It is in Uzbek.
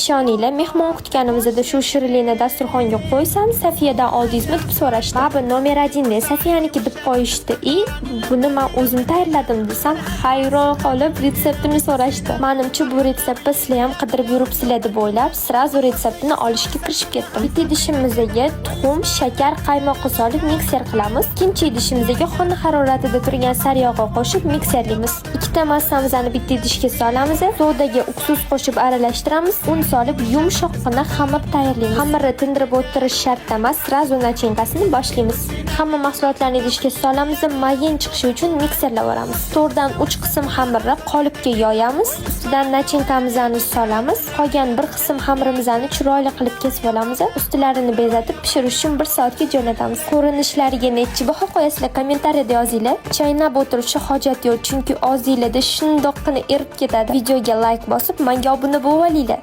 Ishoninglar, mehmon kutganimizda shu shirinlikni dasturxonga qo'ysam, "Safiyadan oldingizmi?" deb so'rashdi. Баба номер один de Safiyaniki deb qo'yishdi. И buni man o'zim tayyorladim desam, hayron qolib retseptini so'rashdi. Manimcha, bu retseptni sizlar ham qidirib yuribsizlar deb o'ylab, сразу retseptini olishga kirishib ketdim. Bitta idishimizga tuxum, shakar, qaymoqni solib mikser qilamiz. Ikkinchi idishimizga xona haroratida turgan sariyog'i qo'shib mikserlaymiz. Ikkita massamizni bitta idishga solamiz. Sodaga уксус qo'shib aralashtiramiz. Un solib yumshoqqina xamir tayyorlaymiz. Xamirni tindirib o'tirish shart emas, сразу начинка sini boshlaymiz. Hamma mahsulotlarni idishga solamiz, mayin chiqishi uchun mikserlab yuboramiz. 4 dan 3 qism xamirni qolipga yoyamiz. Ustidan начинка mizni solamiz. Qolgan bir qism xamirimizni chiroyli qilib kesib olamiz. Ustilarini bezatib, pishirish uchun 1 soatga jo'natamiz. Ko'rinishlariga nechi baho qo'yasizlar, kommentariyada yozinglar. Chaynab o'tirishga hojat yo'q, chunki og'zinglarda shundoqqina erib ketadi. Videoga layk bosib, menga obuna bo'lib olinglar.